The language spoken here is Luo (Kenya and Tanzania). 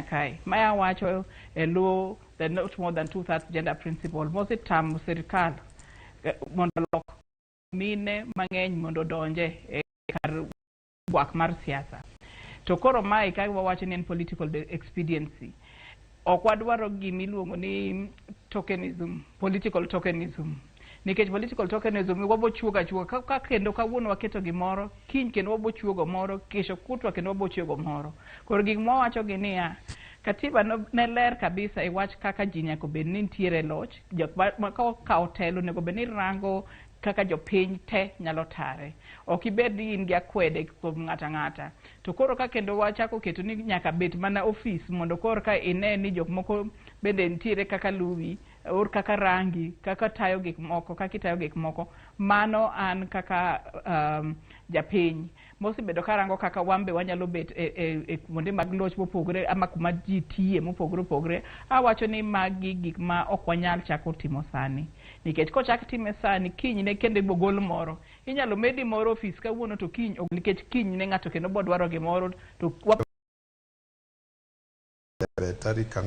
Kenya kae. Mae awacho e luo the not more than 2/3 gender principle mosetamo sirkal mondo olok mine mang'eny mondo odonje e kar gwak mar siasa. To koro mae ka wawacho ni en political expediency. Ok wadwaro gima iluongo ni tokenism, political tokenism. Nikech political tokenism wabo chuogo achuoga ka kendo kawuono waketo gimoro, kiny kendo wabo chuogo moro, kesho kutwa kendo wabo chuogo moro. Koro gik mwawacho gi niya, katiba no, ne ler kabisa e wach kaka ji nyaka obed ni nitiere loch, jok ma okawo telo onego bed ni rango kaka jopiny te nyalo tare. Ok ibed ni in gi akwede kuom ng'ato ang'ata. To koro ka kendo wachako keto ni nyaka bet mana ofis mondo koro ka ine ni jok moko bende nitiere kaka luwi, or kaka rangi, kaka tayo gik moko, kaka itayo gik moko, mano an kaka japiny mosebedo karango kaka wan be wanyalo bet e kuonde mag loch mopogore ama kuma ji tiye mopogore opogore, awacho ni magi gik ma ok wanyal chako timo sani. Nikech kochak time sani, kinyne kendo ibo gol moro. Inyalo medi moro ofis kawuono to kiny, nikech kinyne ng'ato kendo bo dwaro gimoro to Tarik 4.